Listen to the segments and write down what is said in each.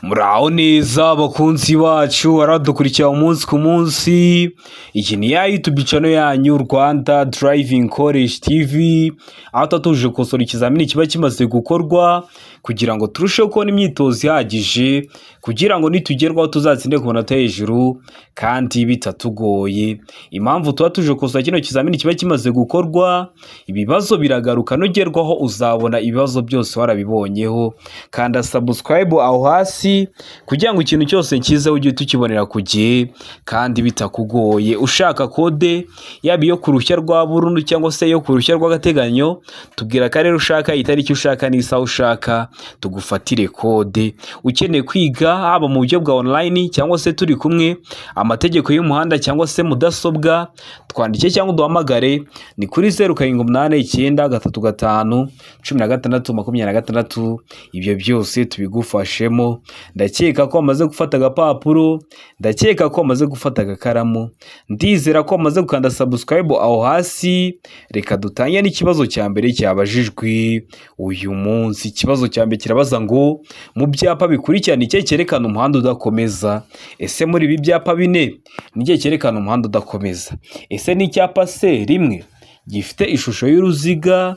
Muraho neza bakunzi bacu, baradukurikira umunsi ku munsi. Iyi ni ya YouTube channel yanyu Rwanda Driving College TV, aho tuba tuje gukosora ikizamini kiba kimaze gukorwa kugira ngo turusheho kubona imyitozo ihagije, kugira ngo nitugerwaho tuzatsinde ku manota hejuru kandi bitatugoye. Impamvu tuba tuje gukosora kino kizamini kiba kimaze gukorwa, ibibazo biragaruka, nugerwaho uzabona ibibazo byose warabibonyeho. Kanda subscribe aho hasi kugira ngo ikintu cyose cyiza ujye tukibonera ku gihe kandi bitakugoye. Ushaka kode yaba iyo ku ruhushya rwa burundu cyangwa se iyo ku ruhushya rw'agateganyo, tubwira akarere ushaka, itariki ushaka n'isaha ushaka, tugufatire kode. Ukeneye kwiga haba mu buryo bwa online cyangwa se turi kumwe, amategeko y'umuhanda cyangwa se mudasobwa, twandike cyangwa uduhamagare ni kuri 0789351626. Ibyo byose tubigufashemo. Ndakeka ko wamaze gufata agapapuro, ndakeka ko wamaze gufata agakaramu, ndizera ko wamaze gukanda subscribe aho hasi. Reka dutangire n'ikibazo cya mbere cyabajijwe uyu munsi. Ikibazo cya mbere kirabaza ngo: mu byapa bikurikirana, ikihe cyerekana umuhanda udakomeza? Ese muri ibi byapa bine ni ikihe cyerekana umuhanda udakomeza? Ese ni icyapa C rimwe gifite ishusho y'uruziga,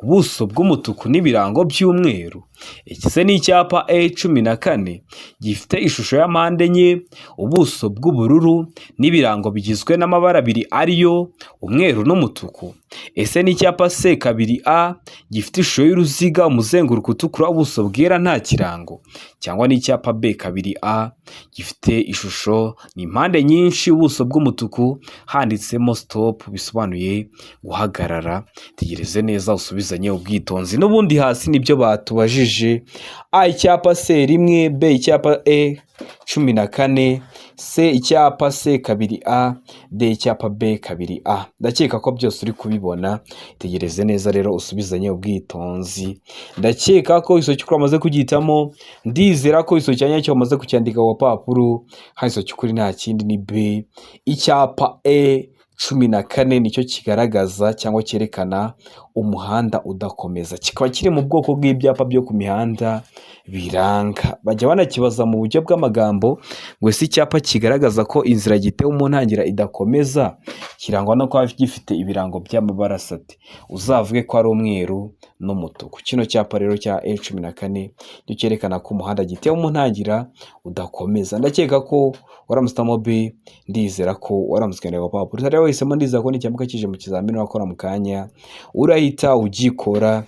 ubuso bw'umutuku n'ibirango by'umweru? Ese ni icyapa E 14 gifite ishusho ya mpande enye, ubuso bw'ubururu n'ibirango bigizwe n'amabara abiri ariyo umweru n'umutuku? Ese ni icyapa C kabiri A gifite ishusho y'uruziga, umuzenguruko utukura, ubuso bwera, nta kirango? Cyangwa ni icyapa B kabiri A gifite ishusho ni impande nyinshi, ubuso bw'umutuku, handitsemo stop bisobanuye guhagarara? Tegereze neza usubizanye ubwitonzi. N'ubundi hasi nibyo batubajije: A icyapa C rimwe, B icyapa E 14, C icyapa C kabiri A, D icyapa B kabiri A. Ndakeka ko byose uri kubibona. Tegereze neza rero usubizanye ubwitonzi. Ndakeka ko iso cy'ukuri wamaze kugihitamo, ndizera ko iso cya nyacyo wamaze kucyandika ku gapapuro. Hano iso cy'ukuri nta kindi ni B icyapa E 14, nicyo kigaragaza cyangwa cyerekana umuhanda udakomeza, kikaba kiri mu bwoko bw'ibyapa byo ku mihanda biranga. Bajya banakibaza mu buryo bw'amagambo ngo: ese icyapa kigaragaza ko inzira gitewe mu ntangira idakomeza kirangwa no kuba gifite ibirango by'amabara asate? Uzavuge ko ari umweru n'umutuku. Kino cyapa rero cya E 14 nicyo cyerekana ko umuhanda gitewe mu ntangira udakomeza. Ndakeka ko waramutse B, ndizera ko waramutse ukandika agapapuro. Utari wahisemo, ndizera ko nicyamuka kije mu kizamini wakora mu kanya urahita ugikora.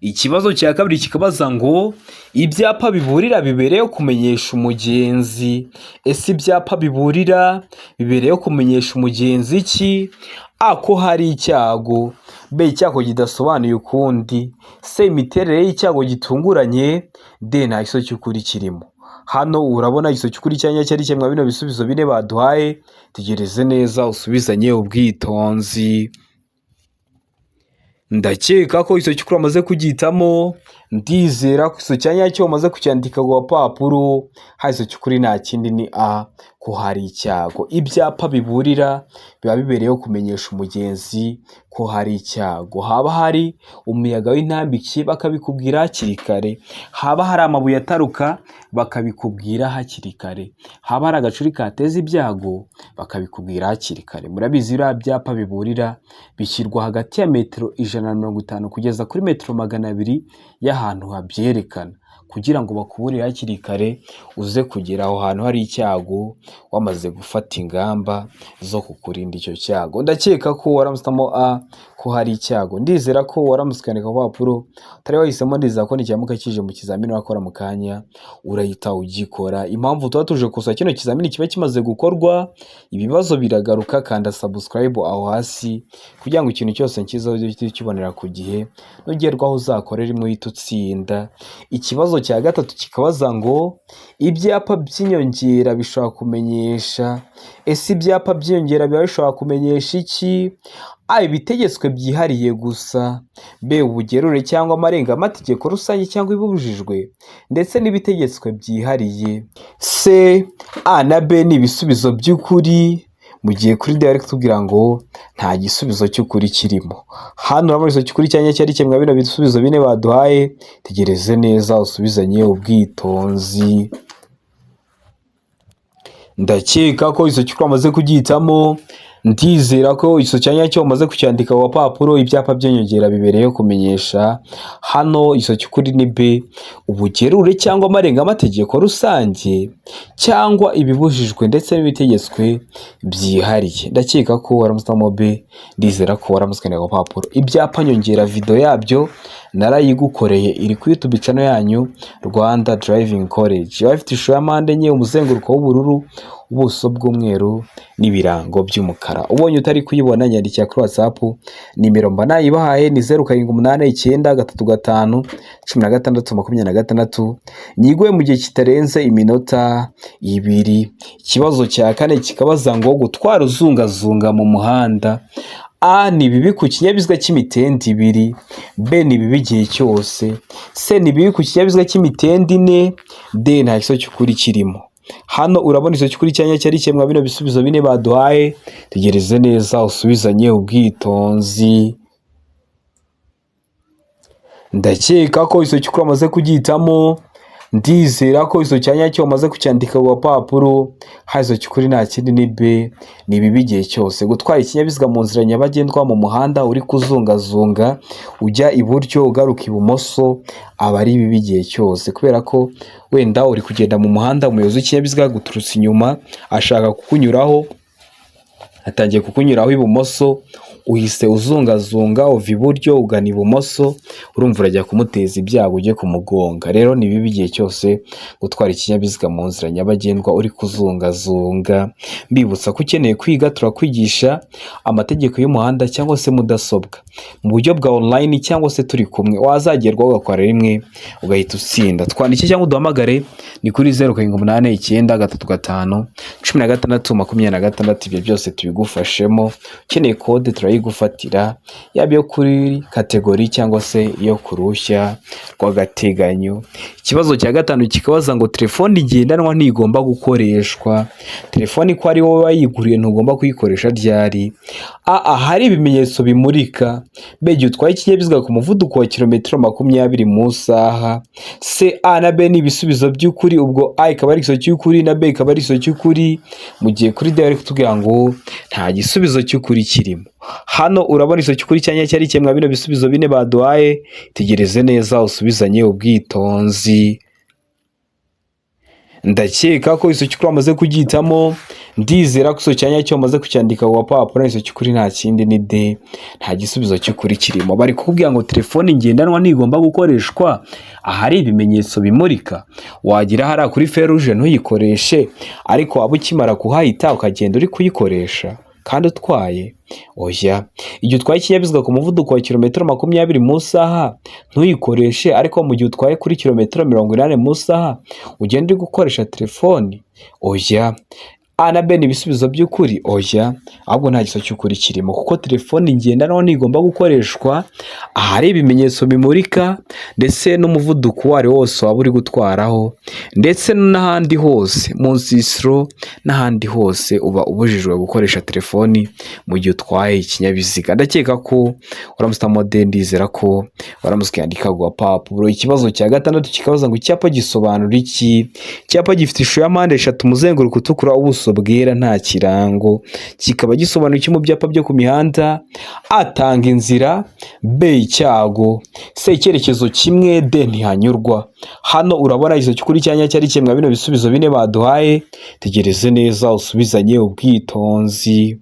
Ikibazo cya kabiri kikabaza ngo: ibyapa biburira bibereyeho kumenyesha umugenzi. Ese ibyapa biburira bibereyeho kumenyesha umugenzi iki? A ko hari icyago, B icyago kidasobanuye ukundi, C imiterere y'icyago gitunguranye, D nta gisubizo cy'ukuri kirimo. Hano urabona igisubizo cy'ukuri cya nyacyo ari kimwe bino bisubizo bine baduhaye. Tegereze neza usubizanye ubwitonzi. Ndakeka ko icyo cy'ukuri wamaze kugihitamo, ndizera ko icyo cya nyacyo wamaze kucyandika ku gapapuro. Hano icyo cy'ukuri nta kindi ni A ko hari icyago. Ibyapa biburira biba bibereyeho kumenyesha umugenzi ko hari icyago. Haba hari umuyaga w'intambike bakabikubwira hakiri kare, haba hari amabuye ataruka bakabikubwira hakiri kare, haba hari agacuri kateza ibyago bakabikubwira hakiri kare. Murabizi, biriya byapa biburira bishyirwa hagati ya metero 150 kugeza kuri metero 200 y'ahantu habyerekana, kugira ngo bakuburire hakiri kare uze kugera aho hantu hari icyago wamaze gufata ingamba zo kukurinda icyo cyago. Ndakeka ko waramusitamo A ko hari icyago, ndizera ko waramutse ukandika ku papuro. Utari wahisemo, ndizera ko nicyamuka kije mu kizamini wakora mu kanya urahita ugikora. Impamvu tuba tuje gusa kino kizamini kiba kimaze gukorwa, ibibazo biragaruka. Kanda subscribe aho hasi kugira ngo ikintu cyose cyiza ujye ukibonera ku gihe, nugerwaho uzakore rimwe uhite utsinda. Ikibazo cya gatatu kikabaza ngo: ibyapa by'inyongera bishobora kumenyesha. Ese ibyapa by'inyongera biba bishobora kumenyesha iki? A ibitegetswe byihariye gusa, B ubugerure cyangwa amarenga-mategeko rusange cyangwa ibibujijwe ndetse n'ibitegetswe byihariye, C A na B ni ibisubizo by'ukuri, mu gihe kuri D bari kutubwira ngo nta gisubizo cy'ukuri kirimo. Hano urabona igisubizo cy'ukuri cya nyacyo ari kimwe bino bisubizo bine baduhaye. Tegereze neza usubizanye ubwitonzi. Ndakeka ko icyo cy'ukuri wamaze kugihitamo. Ndizera ko icyo cya nyacyo wamaze kucyandika ku gapapuro. Ibyapa by'inyongera bibereyeho kumenyesha. Hano icyo cy'ukuri ni B, ubugerure cyangwa amarengategeko rusange cyangwa ibibujijwe ndetse n'ibitegetswe byihariye. Ndakeka ko waramusamo B. Ndizera ko waramuswe ku gapapuro. Ibyapa nyongera, video yabyo narayigukoreye, iri kuri YouTube channel yanyu Rwanda Driving College. Iba ifite ishusho ya mpande enye, umuzenguruko w'ubururu, ubuso bw'umweru n'ibirango by'umukara. Ubonye utari kuyibona, nyandikira kuri WhatsApp. Nimero mba nayibahaye ni 0789351626. Nyiguhe mu gihe kitarenze iminota 2. Ikibazo cya kane kikabaza ngo: gutwara uzungazunga mu muhanda, A ni bibi ku kinyabiziga cy'imitende 2, B ni bibi igihe cyose, C ni bibi ku kinyabiziga cy'imitende 4, D nta gisubizo cy'ukuri kirimo. Hano urabona icyo cy'ukuri cyanya cyari kimwe bino bisubizo bine baduhaye. Tegereze neza, usubizanye ubwitonzi. Ndakeka ko icyo cy'ukuri wamaze kugihitamo. Ndizera ko icyo cya nyacyo wamaze kucyandika ku gapapuro. Hano icyo cy'ukuri nta kindi ni B, ni bibi igihe cyose. Gutwara ikinyabiziga mu nzira nyabagendwa, mu muhanda, uri kuzungazunga ujya iburyo ugaruka ibumoso, aba ari bibi igihe cyose, kubera ko wenda uri kugenda mu muhanda, umuyobozi w'ikinyabiziga aguturutse inyuma, ashaka kukunyuraho, atangiye kukunyuraho ibumoso, uhise uzungazunga uva iburyo ugana ibumoso, urumva urajya kumuteza ibyago, ujye kumugonga. Rero ni bibi igihe cyose gutwara ikinyabiziga mu nzira nyabagendwa uri kuzungazunga. Mbibutsa ko ukeneye kwiga, turakwigisha amategeko y'umuhanda cyangwa se mudasobwa mu buryo bwa online cyangwa se turi kumwe, wazagerwaho ugakora rimwe ugahita utsinda. Twandike cyangwa uduhamagare, ni kuri 0789351626. Ibyo byose tubigufashemo. Ukeneye kode turayigufatira, yaba iyo kuri category cyangwa se iyo ku ruhushya rw'agateganyo. Ikibazo cya gatanu kikabaza ngo: telefone ngendanwa ntigomba gukoreshwa. Telefone ko ari wowe wayiguriye, ntugomba kuyikoresha ryari? A, ahari ibimenyetso bimurika, B, igihe utwaye ikinyabiziga ku muvuduko wa kilometero 20 mu isaha, C, A na B ni ibisubizo by'ukuri. Ubwo A ikaba ari igisubizo cy'ukuri na B ikaba ari igisubizo cy'ukuri, mu gihe kuri D bari kutubwira ngo nta gisubizo cy'ukuri kirimo. Hano urabona igisubizo cy'ukuri cyanya cyari kimwe bino bisubizo bine baduhaye. Tegereze neza, usubizanye ubwitonzi. Ndakeka ko igisubizo cy'ukuri wamaze kugihitamo. Ndizera ko igisubizo cya nyacyo wamaze kucyandika ku gapapuro. Igisubizo cy'ukuri nta kindi ni D, nta gisubizo cy'ukuri kirimo. Bari kukubwira ngo telefone ngendanwa ntigomba gukoreshwa ahari ibimenyetso bimurika. Wagira hariya kuri feruje ntuyikoreshe, ariko waba ukimara kuhahita ukagenda uri kuyikoresha kandi utwaye? Oya. Igihe utwaye ikinyabiziga ku muvuduko wa kilometero 20 mu isaha ntuyikoreshe, ariko mu gihe utwaye kuri kilometero 80 mu isaha ugenda uri gukoresha telefoni? Oya. A na B ni ibisubizo by'ukuri? Oya, ahubwo nta gisubizo cy'ukuri kirimo, kuko telefoni ngendanwa ntigomba gukoreshwa ahari ibimenyetso bimurika, ndetse n'umuvuduko uwo ari wo wose waba uri gutwaraho, ndetse n'ahandi hose mu nsisiro n'ahandi hose uba ubujijwe gukoresha telefoni mu gihe utwaye ikinyabiziga. Ndakeka ko uramutse mode, ndizera ko waramutse ukiyandika ku gapapuro. Ikibazo cya gatandatu kikabaza ngo: icyapa gisobanura iki? Icyapa gifite ishusho ya mpande eshatu, umuzenguruko utukura, ubuso bwera, nta kirango, kikaba gisobanura iki mu byapa byo ku mihanda? Atanga inzira, B icyago, C icyerekezo kimwe, D ntihanyurwa. Hano urabona igisubizo cy'ukuri cyanya cyari kimwe bino bisubizo bine baduhaye. Tegereze neza, usubizanye ubwitonzi.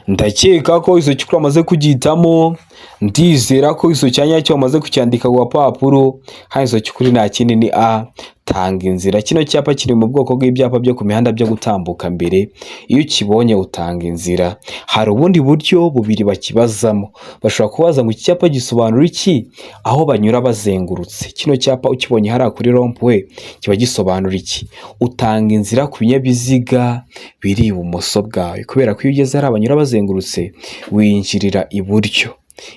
Ndakeka ko igisubizo cy'ukuri wamaze kugihitamo. Ndizera ko igisubizo cya nyacyo wamaze kucyandika ku gapapuro. Hano igisubizo cy'ukuri nta kindi ni A, tanga inzira. Kino cyapa kiri mu bwoko bw'ibyapa byo ku mihanda byo gutambuka mbere. Iyo ukibonye utanga inzira. Hari ubundi buryo bubiri bakibazamo. Bashobora kubaza ngo: iki cyapa gisobanura iki aho banyura bazengurutse? Kino cyapa ukibonye hariya kuri rond-point kiba gisobanura iki? Utanga inzira ku binyabiziga biri ibumoso bwawe, kubera ko iyo ugeze hariya banyura bazengurutse winjirira iburyo.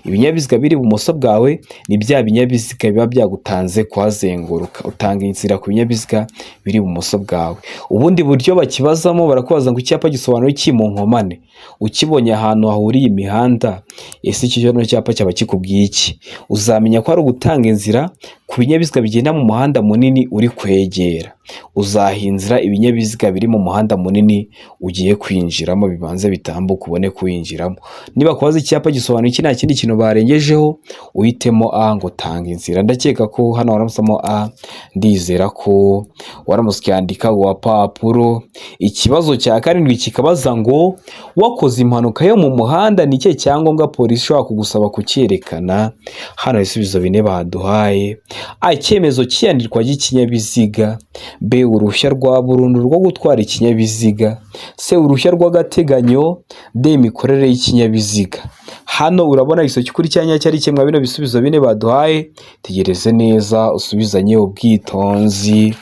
Ibinyabiziga biri ibumoso bwawe ni bya binyabiziga biba byagutanze kuhazenguruka. Utanga inzira ku binyabiziga biri ibumoso bwawe. Ubundi buryo bakibazamo, barakubaza ngo: icyapa gisobanura iki mu nkomane? Ukibonye ahantu hahuriye imihanda, ese iki kino cyapa cyaba kikubwiye iki? Uzamenya ko ari ugutanga inzira. Ku binyabiziga bigenda mu muhanda munini uri kwegera, uzaha inzira ibinyabiziga biri mu muhanda munini ugiye kwinjiramo bibanze bitambuka ubone kuwinjiramo. Niba kubaza icyapa gisobanuye iki nta kindi kintu barengejeho, uhitemo A ngo tanga inzira. Ndakeka ko hano waramusamo A, ndizera ko waramutse ukiyandika ku gapapuro. Ikibazo cya karindwi kikabaza ngo wakoze impanuka yo mu muhanda, ni ikihe cyangombwa polisi ishobora kugusaba kucyerekana? Hano ibisubizo bine baduhaye: A, icyemezo cy'iyandikwa ry'ikinyabiziga; B, uruhushya rwa burundu rwo gutwara ikinyabiziga; C, uruhushya rw'agateganyo; D, imikorere y'ikinyabiziga. Hano urabona igisubizo cy'ukuri cya nyacyo ari kimwe bino bisubizo bine baduhaye. Tegereze neza usubizanye ubwitonzi.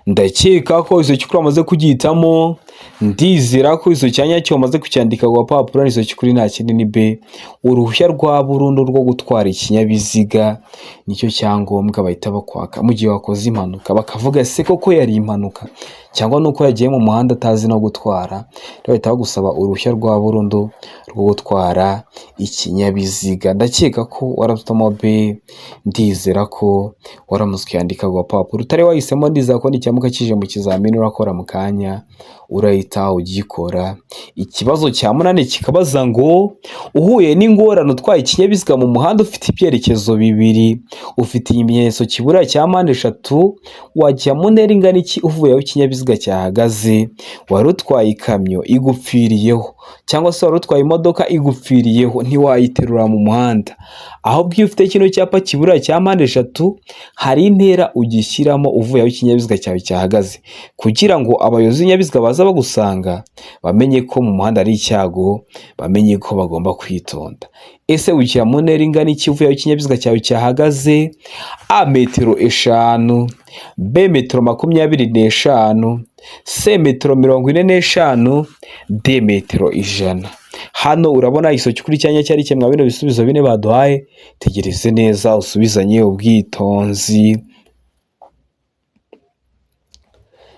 Ndakeka ko igisubizo cy'ukuri wamaze kugihitamo, ndizera ko igisubizo cya nyacyo wamaze kucyandika ku gapapuro. Igisubizo cy'ukuri nta kindi ni B, uruhushya rwa burundu rwo gutwara ikinyabiziga nicyo cyangombwa bahita bakwaka mu gihe wakoze impanuka, bakavuga se koko yari impanuka cyangwa nuko yagiye mu muhanda atazi no gutwara. Rero bahita bagusaba uruhushya rwa burundu rwo gutwara ikinyabiziga. Ndakeka ko warahisemo B, ndizera ko waramutse ukiyandika ku gapapuro. Utari wahisemo, ndizera ko nicyamuka kije mu kizamini urakora mu kanya urahita ugikora. Ikibazo cya munani kikabaza ngo uhuye n'ingorane utwaye ikinyabiziga mu muhanda ufite ibyerekezo bibiri, ufite ikimenyetso kiburira cya mpande eshatu, wajya mu ntera ingana iki uvuye aho ikinyabiziga cyahagaze? Wari utwaye ikamyo igupfiriyeho cyangwa se wari utwaye imodoka igupfiriyeho, ntiwayiterura mu muhanda, ahubwo iyo ufite kino cyapa kiburira cya mpande eshatu hari intera ugishyiramo uvuye aho ikinyabiziga cyawe cyahagaze, kugira ngo abayobozi b'ibinyabiziga baza bagusanga bamenye ko mu muhanda ari icyago, bamenye ko bagomba kwitonda. Ese wishyira mu ntera ingana iki uvuye aho ikinyabiziga cyawe cyahagaze? A, metero 5; B, metero 25; C, metero 45; D, metero 100. Hano urabona igisubizo cy'ukuri cya nyacyo ari kimwe bino bisubizo bine baduhaye. Tegereze neza usubizanye ubwitonzi.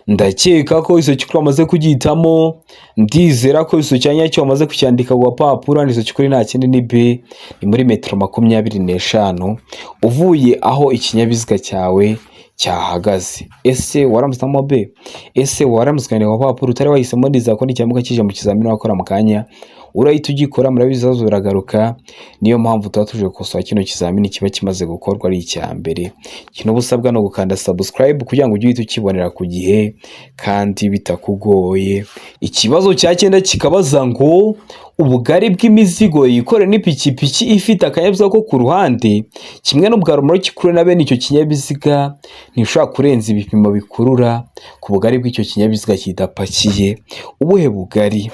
Ndakeka ko igisubizo cy'ukuri wamaze kugihitamo, ndizera ko igisubizo cya nyacyo wamaze kucyandika ku gapapuro. Igisubizo cy'ukuri nta kindi ni B, ni muri metero 25 uvuye aho ikinyabiziga cyawe cyahagaze. Ese waramusamo B? Ese waramutse ukandika ku gapapuro? Utari wahisemo, ndizera ko nicyamuka kije mu kizamini wakora mu kanya urahita ugikora. Murabizi ibibazo biragaruka, niyo mpamvu tuba tuje gukosora kino kizamini kiba kimaze gukorwa ari icya mbere. Ikintu uba usabwa ni ugukanda subscribe kugira ngo ujye uhita ukibonera ku gihe kandi bitakugoye. Ikibazo cya cyenda kikabaza ngo ubugari bw'imizigo yikorewe n'ipikipiki ifite akanyabiziga ko ku ruhande kimwe n'ubwa romoruki ikurura na bene icyo kinyabiziga ntishobora kurenza ibipimo bikurura ku bugari bw'icyo kinyabiziga kidapakiye. Ubuhe bugari?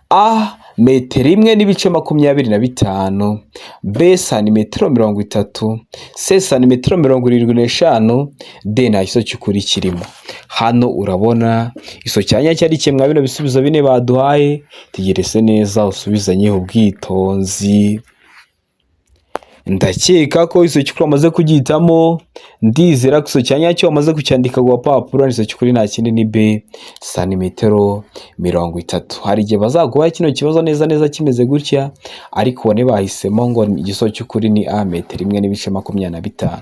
A, metero 1.25; B, santimetero 30; C, santimetero 75; D, nta gisubizo cy'ukuri kirimo. Hano urabona igisubizo cya nyacyo ari kimwe bino bisubizo bine baduhaye. Tegereze neza usubizanye ubwitonzi. Ndakeka ko igisubizo cy'ukuri wamaze kugihitamo, ndizera ko igisubizo cya nyacyo wamaze kucyandika ku gapapuro. Igisubizo cy'ukuri nta kindi ni B, santimetero 30. Hari igihe bazaguha kino kibazo neza neza kimeze gutya, ariko ubone bahisemo ngo igisubizo cy'ukuri ni A, metero 1.25.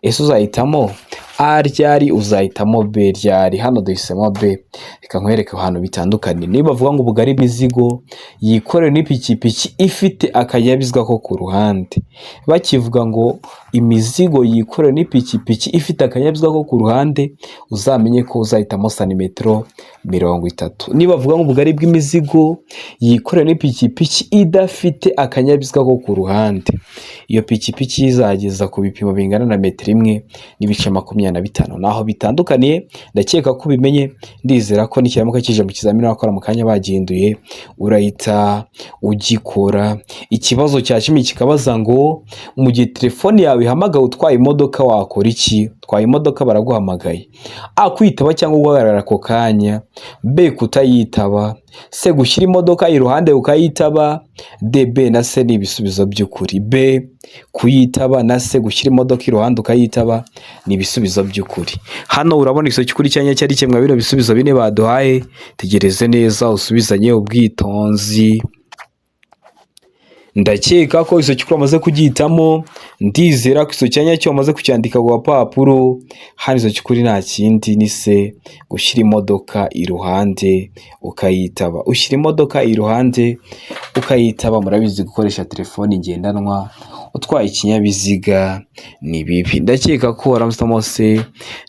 Ese uzahitamo A ryari? Uzahitamo B ryari? Hano duhisemo B. Reka nkwereke ahantu bitandukanye. Niba bavuga ngo ubugari bw'imizigo yikorewe n'ipikipiki ifite akanyabiziga ko ku ruhande, bakivuga ngo imizigo yikorewe n'ipikipiki ifite akanyabiziga ko ku ruhande, uzamenye ko uzahitamo santimetero 30. Niba bavuga ngo ubugari bw'imizigo yikorewe n'ipikipiki idafite akanyabiziga ko ku ruhande, iyo pikipiki izageza ku bipimo bingana na metero 1.25. Naho bitandukaniye, ndakeka ko ubimenye. Ndizera ko nikiramuka kije mu kizamini wakora mu kanya bagihinduye urahita ugikora. Ikibazo cya 10 kikabaza ngo mu gihe telefone yawe ihamagaye utwaye imodoka wakora iki? Utwaye imodoka baraguhamagaye: A, kwitaba cyangwa guhagarara ako kanya; B, kutayitaba; C, gushyira imodoka iruhande ukayitaba; D, B na C ni ibisubizo by'ukuri. B, kuyitaba, na C, gushyira imodoka iruhande ukayitaba, ni ibisubizo by'ukuri. Hano urabona igisubizo cy'ukuri cya nyacyo ari kimwe bino bisubizo bine baduhaye. Tegereze neza usubizanye ubwitonzi. Ndakeka ko icyo cy'ukuri wamaze kugihitamo. Ndizera ko icyo cyanya cyo wamaze kucyandika ku gapapuro. Hano icyo cy'ukuri nta kindi, ni se gushyira imodoka iruhande ukayitaba. Ushyira imodoka iruhande ukayitaba. Murabizi, gukoresha telefoni ngendanwa utwaye ikinyabiziga ni bibi. Ndakeka ko waramutse se,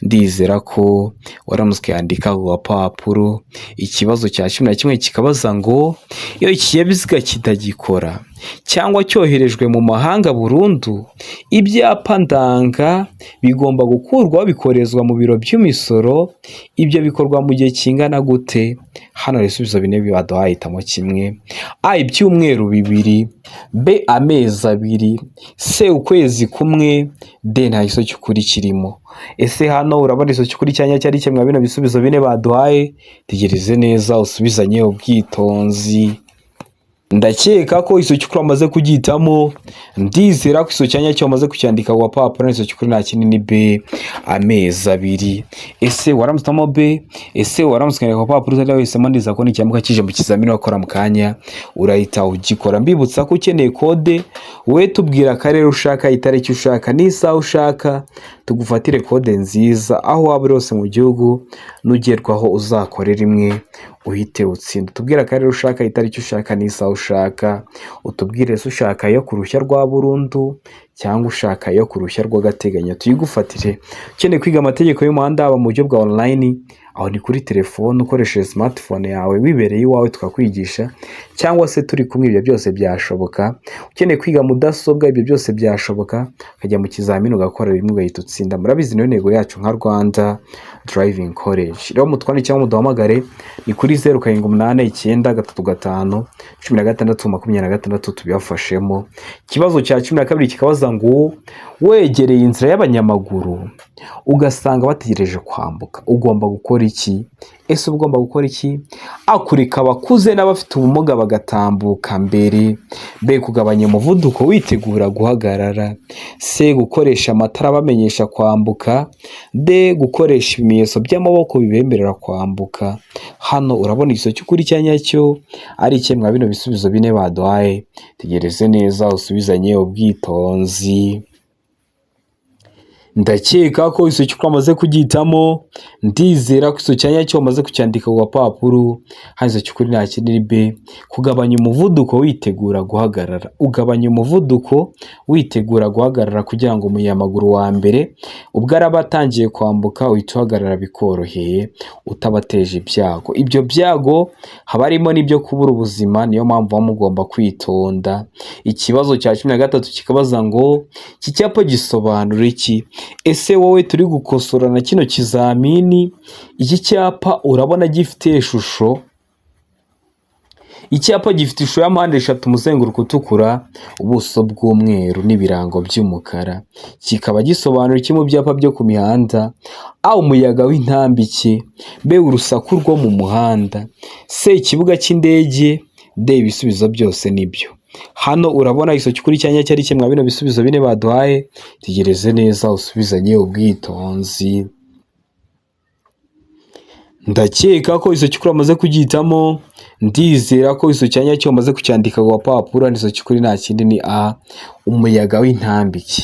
ndizera ko waramutse ukayandika ku gapapuro. Ikibazo cya 11 kikabaza ngo: iyo ikinyabiziga kitagikora cyangwa cyoherejwe mu mahanga burundu, ibyapa ndanga bigomba gukurwaho bikoherezwa mu biro by'imisoro. Ibyo bikorwa mu gihe kingana gute? Hano hari ibisubizo bine baduhaye, hitamo kimwe. A, ibyumweru 2; B, amezi 2; C, ukwezi kumwe; D, nta gisubizo cy'ukuri kirimo. Ese hano urabona igisubizo cy'ukuri cyanya cyari kimwe bino bisubizo bine baduhaye? Tegereze neza, usubizanye ubwitonzi. Ndakeka ko icyo cy'ukuri wamaze kugihitamo. Ndizera ko icyo cyanya cyo wamaze kucyandika ku gapapuro. Icyo cy'ukuri nta kindi, ni B, amezi 2. Ese waramutsemo B? Ese waramutse ukandika ku gapapuro utari wahisemo? Ndizera ko nicyamuka kije mu kizamini wakora mu kanya urahita ugikora. Mbibutsa ko ukeneye kode, wowe tubwira akarere ushaka, itariki ushaka n'isaha ushaka, tugufatire kode nziza aho waba uri hose mu gihugu. Nugerwaho uzakore rimwe uhite utsinda. Utubwire akarere ushaka, itariki ushaka n'isaha ushaka. Utubwire se ushaka iyo ku ruhushya rwa burundu cyangwa ushaka iyo ku ruhushya rw'agateganyo, tuyigufatire. Ukeneye kwiga amategeko y'umuhanda, haba mu buryo bwa online, aho ni kuri telefone ukoresheje smartphone yawe wibereye iwawe tukakwigisha, cyangwa se turi kumwe, ibyo byose byashoboka. Ukeneye kwiga mudasobwa, ibyo byose byashoboka, ukajya mu kizamini ugakora rimwe ugahita utsinda. Murabizi, niyo ntego yacu nka Rwanda Driving College. Rero mutwandike cyangwa muduhamagare, ni kuri 0789351626, tubibafashemo. Ikibazo cya 12 kikabaza ngo: wegereye inzira y'abanyamaguru ugasanga bategereje kwambuka, ugomba gukora iki? Ese uba ugomba gukora iki? A, kureka abakuze n'abafite ubumuga bagatambuka mbere; B, kugabanya umuvuduko witegura guhagarara; C, gukoresha amatara abamenyesha kwambuka; D, gukoresha ibimenyetso by'amaboko bibemerera kwambuka. Hano urabona igisubizo cy'ukuri cya nyacyo ari ikihe mwa bino bisubizo bine baduhaye? Tegereze neza, usubizanye ubwitonzi. Ndakeka ko icyo cy'ukuri wamaze kugihitamo. Ndizera ko icyo cyanya cyo wamaze kucyandika ku gapapuro. Hano icyo cy'ukuri nta kindi, ni B, kugabanya umuvuduko witegura guhagarara. Ugabanya umuvuduko witegura guhagarara kugira ngo umunyamaguru wa mbere ubwo araba atangiye kwambuka uhita uhagarara bikoroheye, utabateje ibyago. Ibyo byago haba harimo n'ibyo kubura ubuzima, niyo mpamvu muba mugomba kwitonda. Ikibazo cya 13 kikabaza ngo: iki cyapa gisobanura iki? Ese wowe turi gukosora na kino kizamini, iki cyapa urabona gifite ishusho? Icyapa gifite ishusho ya mpande eshatu, umuzenguruko utukura, ubuso bw'umweru n'ibirango by'umukara, kikaba gisobanura iki mu byapa byo ku mihanda? A, umuyaga w'intambike; B, urusaku rwo mu muhanda; C, ikibuga cy'indege; D, ibisubizo byose nibyo. Hano urabona igisubizo cy'ukuri cyanya cyari kimwe bino bisubizo bine baduhaye? Tegereze neza, usubizanye ubwitonzi. Ndakeka ko icyo cy'ukuri wamaze kugihitamo. Ndizera ko icyo cyanya cyo wamaze kucyandika ku gapapuro. Icyo cy'ukuri nta kindi, ni A, umuyaga w'intambike.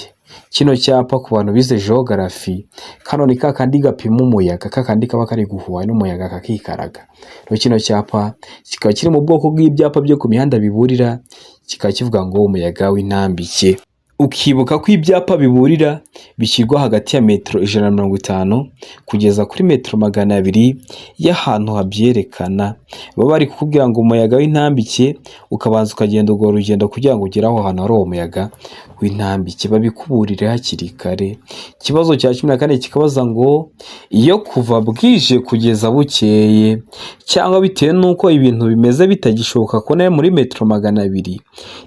Kino cyapa, ku bantu bize geography, kano ni kakandi gapima umuyaga, kakandi kaba kari guhuha n'umuyaga kakikaraga. Rero kino cyapa kikaba kiri mu bwoko bw'ibyapa byo ku mihanda biburira, kikaba kivuga ngo umuyaga w'intambike. Ukibuka ko ibyapa biburira bishyirwa hagati ya metero 150 kugeza kuri metero 200 y'ahantu habyerekana. Baba bari kukubwira ngo umuyaga w'intambike, ukabanza ukagenda urwo rugendo kugira ngo ugere aho hantu hari uwo muyaga w'intambike, babikuburire hakiri kare. Ikibazo cya 14 kikabaza ngo: iyo kuva bwije kugeza bukeye cyangwa bitewe n'uko ibintu bimeze bitagishoboka kubona muri metero 200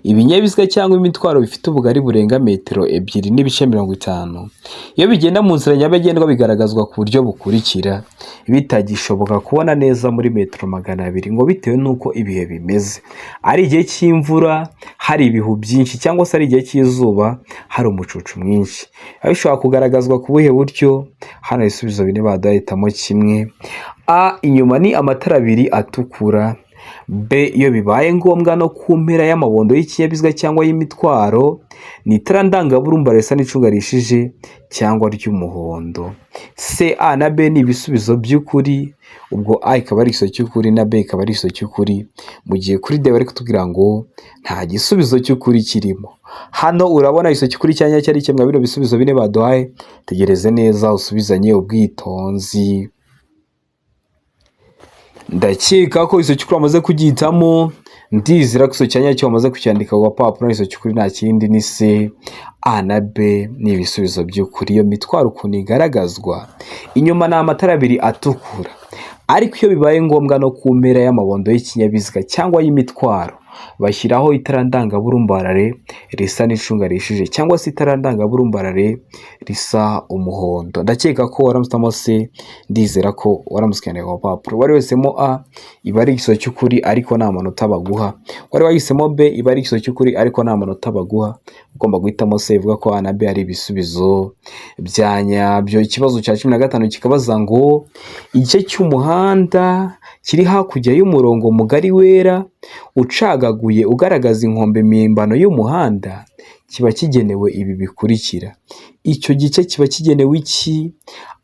ibinyabiziga cyangwa imitwaro bifite ubugari burenga metero 2.50, iyo bigenda mu nzira nyabagendwa bigaragazwa ku buryo bukurikira: bitagishoboka kubona neza muri metero 200 ngo bitewe n'uko ibihe bimeze, ari igihe cy'imvura hari ibihu byinshi, cyangwa se ari igihe cy'izuba hari umucucu mwinshi, biba bishobora kugaragazwa ku buhe buryo? Hano ibisubizo bine baduhitamo kimwe. A, inyuma ni amatara abiri atukura; B, iyo bibaye ngombwa no ku mpera y'amabondo y'ikinyabiziga cyangwa y'imitwaro ni itara ndangaburumbarare risa n'icunga rihishije cyangwa ry'umuhondo. C, A na B ni ibisubizo by'ukuri, ubwo A ikaba ari igisubizo cy'ukuri na B ikaba ari igisubizo cy'ukuri, mu gihe kuri D bari kutubwira ngo nta gisubizo cy'ukuri kirimo. Hano urabona igisubizo cy'ukuri cya nyacyo ari kimwe bino bisubizo bine baduhaye. Tegereze neza usubizanye ubwitonzi. Ndakeka ko igisubizo cy'ukuri wamaze kugihitamo, ndizera ko igisubizo cya nyacyo wamaze kucyandika ku gapapuro. Igisubizo cy'ukuri nta kindi ni C, A na B ni ibisubizo by'ukuri. Iyo mitwaro ukuntu igaragazwa inyuma ni amatara abiri atukura, ariko iyo bibaye ngombwa no ku mpera y'amabondo y'ikinyabiziga cyangwa y'imitwaro bashyiraho itara ndangaburumbarare risa n'icunga rihishije cyangwa se itara ndangaburumbarare risa umuhondo. Ndakeka ko waramutse C, ndizera ko waramutse ukandika ku gapapuro. Wari wahisemo A, iba ari igisubizo cy'ukuri ariko nta manota baguha. Wari wahisemo B, iba ari igisubizo cy'ukuri ariko nta manota baguha. Ugomba guhitamo C, ivuga ko A na B ari ibisubizo bya nyabyo. Ikibazo cya 15 kikabaza ngo igice cy'umuhanda kiri hakurya y'umurongo mugari wera ucagaguye ugaragaza inkombe mpimbano y'umuhanda kiba kigenewe ibi bikurikira. Icyo gice kiba kigenewe iki?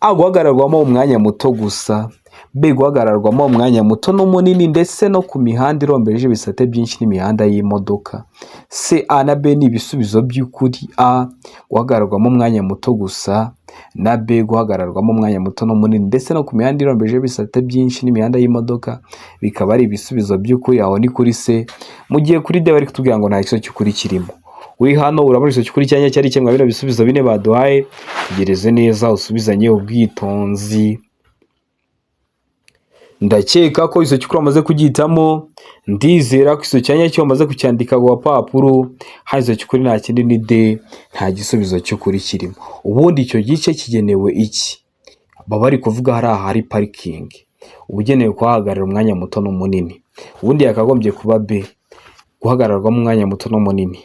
A, guhagararwamo umwanya muto gusa. B, guhagararwamo umwanya muto n'umunini ndetse no ku mihanda irombereje ibisate byinshi n'imihanda y'imodoka. C, A na B ni ibisubizo by'ukuri. A, guhagararwamo umwanya muto gusa, na B, guhagararwamo umwanya muto n'umunini ndetse no ku mihanda irombereje ibisate byinshi n'imihanda y'imodoka, bikaba ari ibisubizo by'ukuri. Aho ni kuri C, mu gihe kuri D bari kutubwira ngo nta gisubizo cy'ukuri kirimo. Uri hano urabona igisubizo cy'ukuri cya nyacyo ari kimwe bino bisubizo bine baduhaye. Tegereze neza usubizanye ubwitonzi. Ndakeka ko igisubizo cy'ukuri wamaze kugihitamo, ndizera ko igisubizo cya nyacyo wamaze kucyandika ku gapapuro. Hano igisubizo cy'ukuri nta kindi ni D, nta gisubizo cy'ukuri kirimo. Ubundi icyo gice kigenewe iki? Baba bari kuvuga hariya hari parikingi, uba ugenewe kuhahagarara umwanya muto n'umunini. Ubundi yakagombye kuba B, guhagararwamo umwanya muto n'umunini.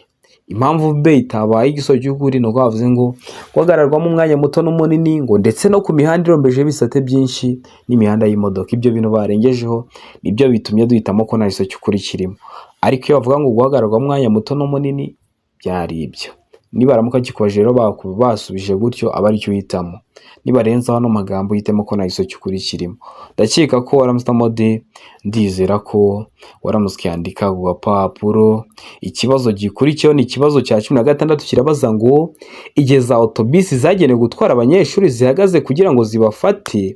Impamvu B itabaye igisubizo cy'ukuri ni uko bavuze ngo guhagararwamo umwanya muto n'umunini ngo ndetse no ku mihanda irombeje ibisate byinshi n'imihanda y'imodoka. Ibyo bintu barengejeho nibyo bitumye duhitamo ko nta gisubizo cy'ukuri kirimo. Ariko iyo bavuga ngo guhagararwamo umwanya muto n'umunini byari ibyo. Nibaramuka kikubajije rero basubije gutyo, aba aricyo uhitamo. Nibarenzaho ano magambo uhitemo ko nta gisubizo cy'ukuri kirimo. Ndakeka ko waramutse D, ndizera ko waramutse ukiyandika ku gapapuro. Ikibazo gikurikiyeho ni ikibazo cya 16, kirabaza ngo igihe za otobisi zagenewe gutwara abanyeshuri zihagaze kugira ngo zibafate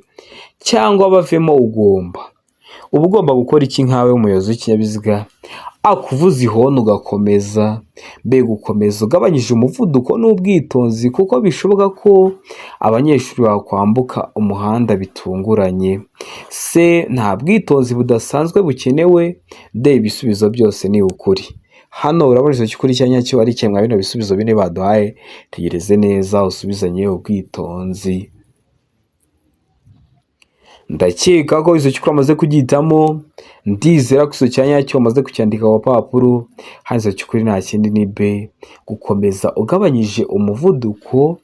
cyangwa bavemo, uba ugomba gukora iki nkawe umuyobozi w'ikinyabiziga? A, kuvuza ihoni ugakomeza. B, gukomeza ugabanyije umuvuduko n'ubwitonzi kuko bishoboka ko abanyeshuri bakwambuka umuhanda bitunguranye. C, nta bwitonzi budasanzwe bukenewe. D, ibisubizo byose ni ukuri. Hano urabona igisubizo cy'ukuri cya nyacyo ari kimwe bino bisubizo bine baduhaye. Tegereze neza usubizanye ubwitonzi. Ndakeka ko igisubizo cy'ukuri wamaze kugihitamo, ndizera ko igisubizo cya nyacyo wamaze kucyandika ku gapapuro. Hano igisubizo cy'ukuri nta kindi ni B, gukomeza ugabanyije umuvuduko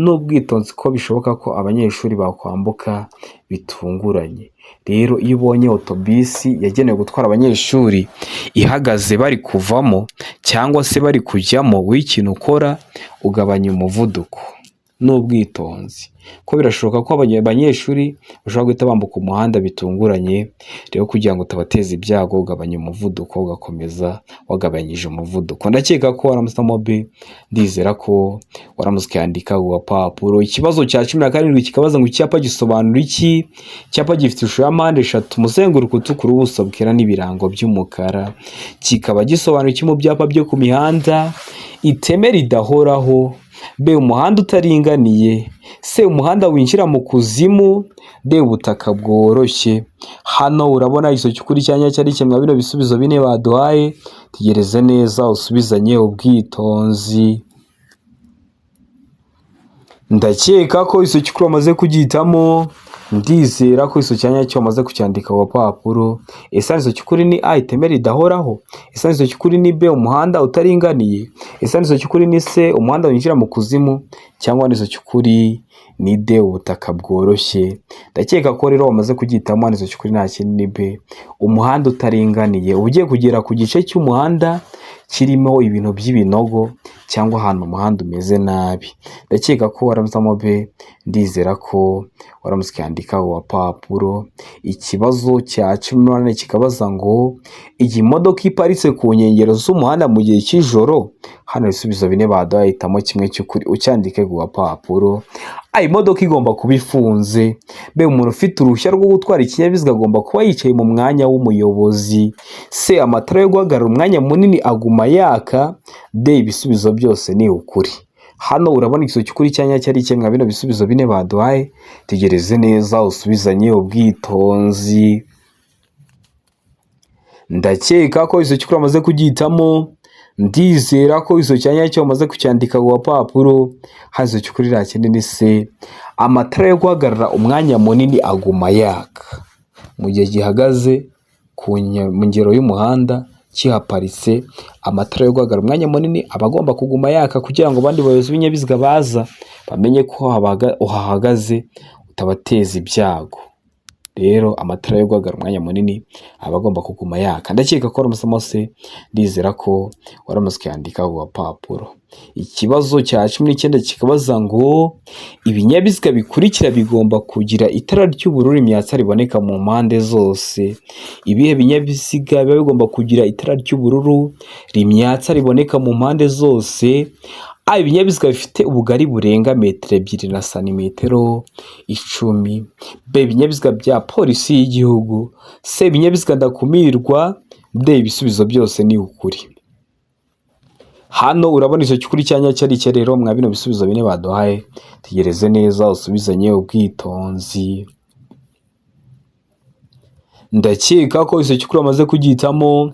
n'ubwitonzi ko bishoboka ko abanyeshuri bakwambuka bitunguranye. Rero iyo ubonye otobisi yagenewe gutwara abanyeshuri ihagaze bari kuvamo cyangwa se bari kujyamo, wowe ikintu ukora ugabanya umuvuduko n'ubwitonzi, ko birashoboka ko abanyeshuri bashobora guhita bambuka umuhanda bitunguranye. Rero kugira ngo utabateza ibyago ugabanya umuvuduko, ugakomeza wagabanyije umuvuduko. Ndakeka ko waramutse B, ndizera ko waramutse ukayandika ku gapapuro. Ikibazo cya 17 kikabaza ngo icyapa gisobanura iki? Icyapa gifite ishusho ya mpande eshatu, umuzenguruko utukura, ubuso bwera n'ibirango by'umukara, kikaba gisobanura iki mu byapa byo ku mihanda? Iteme ridahoraho. B, umuhanda utaringaniye. C, umuhanda winjira mu kuzimu. D, ubutaka bworoshye. Hano urabona igisubizo cy'ukuri cya nyacyo ari kimwe bino bisubizo bine baduhaye. Tegereze neza usubizanye ubwitonzi. Ndakeka ko igisubizo cy'ukuri wamaze kugihitamo, ndizera ko igisubizo cya nyacyo wamaze kucyandika ku gapapuro. Ese igisubizo cy'ukuri ni A, iteme ridahoraho? Ese igisubizo cy'ukuri ni B, umuhanda utaringaniye? Ese igisubizo cy'ukuri ni C, umuhanda winjira mu kuzimu? Cyangwa igisubizo cy'ukuri ni D, ubutaka bworoshye. Ndakeka ko rero wamaze kugihitamo. Igisubizo cy'ukuri nta kindi, ni B, umuhanda utaringaniye. Uba ugiye kugera ku gice cy'umuhanda kirimo ibintu by'ibinogo cyangwa ahantu umuhanda umeze nabi. Ndakeka ko waramutse B, ndizera ko waramutse ukandika ku gapapuro. Ikibazo cya 18 kikabaza ngo: iyi modoka iparitse ku nkengero z'umuhanda mu gihe cy'ijoro. Hano ibisubizo bine baduhaye, hitamo kimwe cy'ukuri ucyandike ku gapapuro. A, imodoka igomba kuba ifunze. B, umuntu ufite uruhushya rwo gutwara ikinyabiziga agomba kuba yicaye mu mwanya w'umuyobozi. C, amatara yo guhagarara umwanya munini aguma yaka. D, ibisubizo byose ni ukuri. Hano urabona igisubizo cy'ukuri cya nyacyo ari kimwe bino bisubizo bine baduhaye. Tegereze neza usubizanye ubwitonzi. Ndakeka ko igisubizo cy'ukuri wamaze kugihitamo. Ndizera ko igisubizo cya nyacyo wamaze kucyandika ku gapapuro. Hano igisubizo cy'ukuri nta kindi, ni C, amatara yo guhagarara umwanya munini aguma yaka mu gihe gihagaze ku ngero y'umuhanda kihaparitse. Amatara yo guhagarara umwanya munini aba agomba kuguma yaka kugira ngo abandi bayobozi b'ibinyabiziga baza bamenye ko uhahagaze, utabateza ibyago. Rero amatara yo guhagarara umwanya munini aba agomba kuguma yaka. Ndakeka ko waramutse se, ndizera ko waramutse ukayandika ku gapapuro. Ikibazo cya 19 kikabaza ngo: ibinyabiziga bikurikira bigomba kugira itara ry'ubururu imyatsa riboneka mu mpande zose. Ibihe binyabiziga biba bigomba kugira itara ry'ubururu rimyatsa riboneka mu mpande zose? A, ibinyabiziga bifite ubugari burenga metero 2 na santimetero 10. B, ibinyabiziga bya polisi y'igihugu. C, ibinyabiziga ndakumirwa. D, ibisubizo byose ni ukuri. Hano urabona icyo cy'ukuri cya nyacyo ari icyo rero mwa bino bisubizo bine baduhaye. Tegereze neza usubizanye ubwitonzi. Ndakeka ko icyo cy'ukuri wamaze kugihitamo.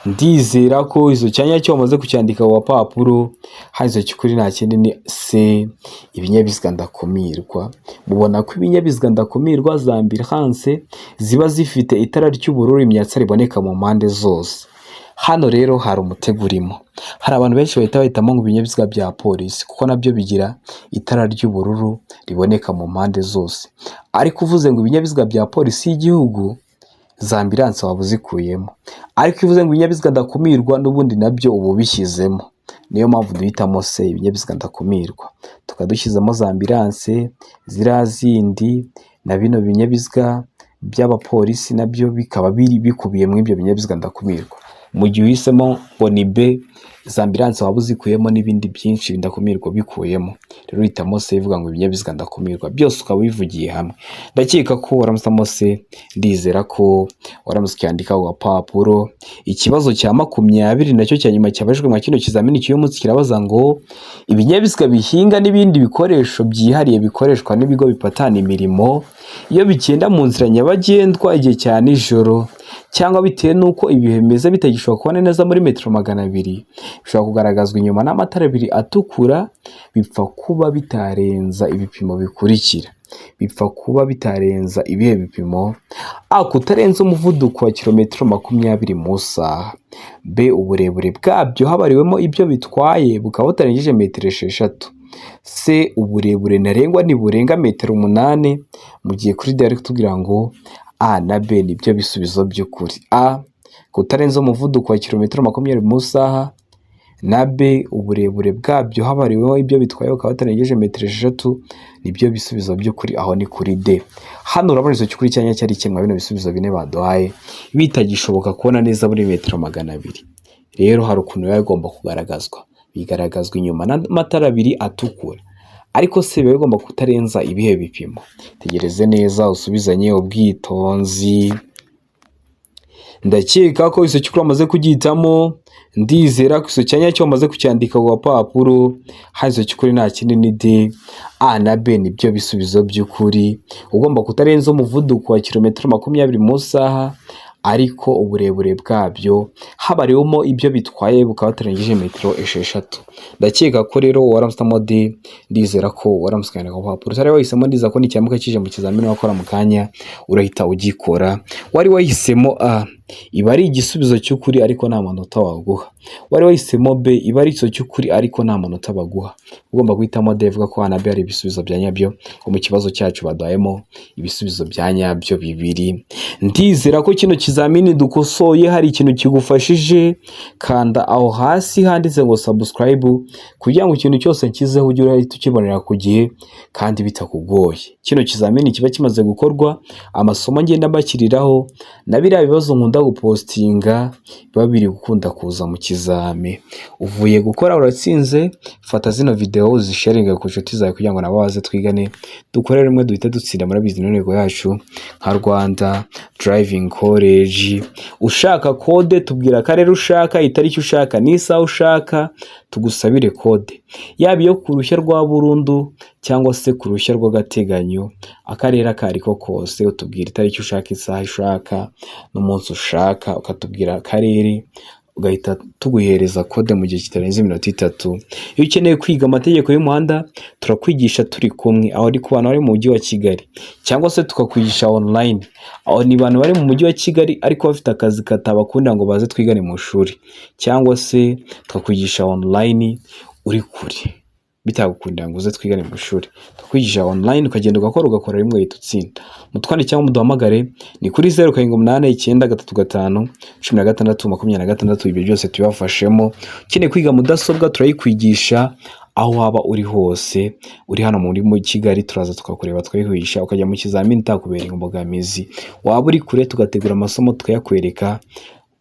Ndizera ko icyo cya nyacyo wamaze kucyandika ku gapapuro. Hano icyo cy'ukuri nta kindi, ni C, ibinyabiziga ndakumirwa. Mubona ko ibinyabiziga ndakumirwa, za ambulance, ziba zifite itara ry'ubururu imyatsa riboneka mu mpande zose. Hano rero hari umutego urimo. Hari abantu benshi bahita bahitamo ngo ibinyabiziga bya polisi, kuko nabyo bigira itara ry'ubururu riboneka mu mpande zose. Ariko uvuze ngo ibinyabiziga bya polisi y'igihugu, za ambulance waba uzikuyemo. Ariko iyo uvuze ngo ibinyabiziga ndakumirwa, n'ubundi nabyo uba ubishyizemo. Niyo mpamvu duhitamo C, ibinyabiziga ndakumirwa, tukaba dushyizemo za ambulance ziriya zindi na bino binyabiziga by'abapolisi, nabyo bikaba biri bikubiye muri ibyo binyabiziga ndakumirwa. Mu gihe uhisemo ngo ni B, za ambulance waba uzikuyemo n'ibindi byinshi ndakumirwa bikuyemo. Rero uhitamo C ivuga ngo ibinyabiziga ndakumirwa byose, ukaba ubivugiye hamwe. Ndakeka ko waramusamo C, ndizera ko waramutse ukiyandika ku gapapuro. Ikibazo cya 20 nacyo cya nyuma cyabajijwe mu kino kizamini cy'uyu munsi kirabaza ngo: ibinyabiziga bihinga n'ibindi bikoresho byihariye bikoreshwa n'ibigo bipatana imirimo, iyo bigenda mu nzira nyabagendwa igihe cya nijoro cyangwa bitewe n'uko ibihe bimeze bitagishobora kubona neza muri metero 200, bishobora kugaragazwa inyuma n'amatara abiri atukura, bipfa kuba bitarenza ibipimo bikurikira. Bipfa kuba bitarenza ibihe bipimo? A, kutarenza umuvuduko wa kilometero 20 mu isaha. B, uburebure bwabyo habariwemo ibyo bitwaye bukaba butarengeje metero 6. C, uburebure ntarengwa ntiburenga metero 8. Mu gihe kuri D bari kutubwira ngo A na B nibyo bisubizo by'ukuri. A, kutarenza umuvuduko wa kilometero 20 mu isaha, na B, uburebure bwabyo habariweho ibyo bitwaye bukaba butarengeje metero 6, nibyo bisubizo by'ukuri. Aho ni kuri D. Hano urabona icyo cy'ukuri cyanya cyari kimwe bino bisubizo bine baduhaye, bitagishoboka kubona neza muri metero 200. Rero hari ukuntu biba bigomba kugaragazwa. Bigaragazwa inyuma n'amatara abiri atukura, ariko se biba bigomba kutarenza ibihe bipimo? Tegereze neza usubizanye ubwitonzi. Ndakeka ko icyo cy'ukuri wamaze kugihitamo. Ndizera ko icyo cyanya cyo wamaze kucyandika ku gapapuro. Hano icyo cy'ukuri nta kindi, ni D. A na B nibyo bisubizo by'ukuri. Ugomba kutarenza umuvuduko wa kilometero 20 mu isaha, ariko uburebure bwabyo habariwemo ibyo bitwaye bukaba butarengeje metero 6. Ndakeka ko rero waramusamo D, ndizera ko waramutse ukandika ku gapapuro. Utari wahisemo, ndizera ko nicyamuka kije mu kizamini wakora mu kanya urahita ugikora. Wari wahisemo A. iba ari igisubizo cy'ukuri ariko nta manota waguha. Wari wahisemo B, iba ari igisubizo cy'ukuri ariko nta manota baguha. Ugomba guhitamo D, ivuga ko A na B ari ibisubizo bya nyabyo, ko mu kibazo cyacu baduhayemo ibisubizo bya nyabyo bibiri. Ndizera ko kino kizamini dukosoye hari ikintu kigufashije. Kanda aho hasi handitse ngo subscribe kugira ngo ikintu cyose nshyizeho ujye urahita ukibonera ku gihe kandi bitakugoye. Kino kizamini kiba kimaze gukorwa, amasomo ngenda mbashyiriraho na biriya bibazo nkunda gupostinga biba biri gukunda kuza mu kizami. Uvuye gukora uratsinze, fata zino video uzisharinge ku nshuti zawe kugira ngo nabo baze twigane, dukorere rimwe duhite dutsinda. Murabizi n'intego yacu nka Rwanda Driving College. Ushaka code, tubwira akarere ushaka, itariki ushaka n'isaha ushaka, tugusabire code, yaba iyo ku ruhushya rwa burundu cyangwa se ku ruhushya rw'agateganyo, akarere ako ari ko kose, utubwira itariki ushaka, isaha ushaka n'umunsi ushaka, ukatubwira akarere, ugahita tuguhereza code mu gihe kitarenze iminota 3. Iyo ukeneye kwiga amategeko y'umuhanda, turakwigisha turi kumwe, aho ari ku bantu bari mu mujyi wa Kigali, cyangwa se tukakwigisha online. Aho ni abantu bari mu mujyi wa Kigali ariko bafite akazi katabakundira ngo baze twigane mu ishuri, cyangwa se tukakwigisha online uri kure bitagukundira ngo uze twigane mu ishuri. Tukwigisha online ukagenda ugakora, ugakora rimwe uhita utsinda. Mutwandike cyangwa muduhamagare, ni kuri 0789351626. Ibyo byose tubibafashemo. Ukeneye kwiga mudasobwa, turayikwigisha aho waba uri hose. Uri hano muri Kigali, turaza tukakureba tukayikwigisha, ukajya mu kizamini itakubera imbogamizi. Waba uri kure, tugategura amasomo tukayakwereka,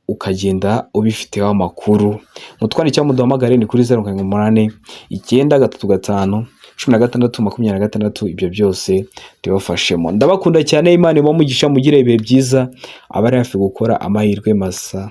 ukagenda ubifiteho amakuru. Mutwandike cyangwa muduhamagare, ni kuri 0789351626. Ibyo byose tubafashemo. Ndabakunda cyane, Imana ibahe umugisha, mugire ibihe byiza, abari hafi gukora amahirwe masa.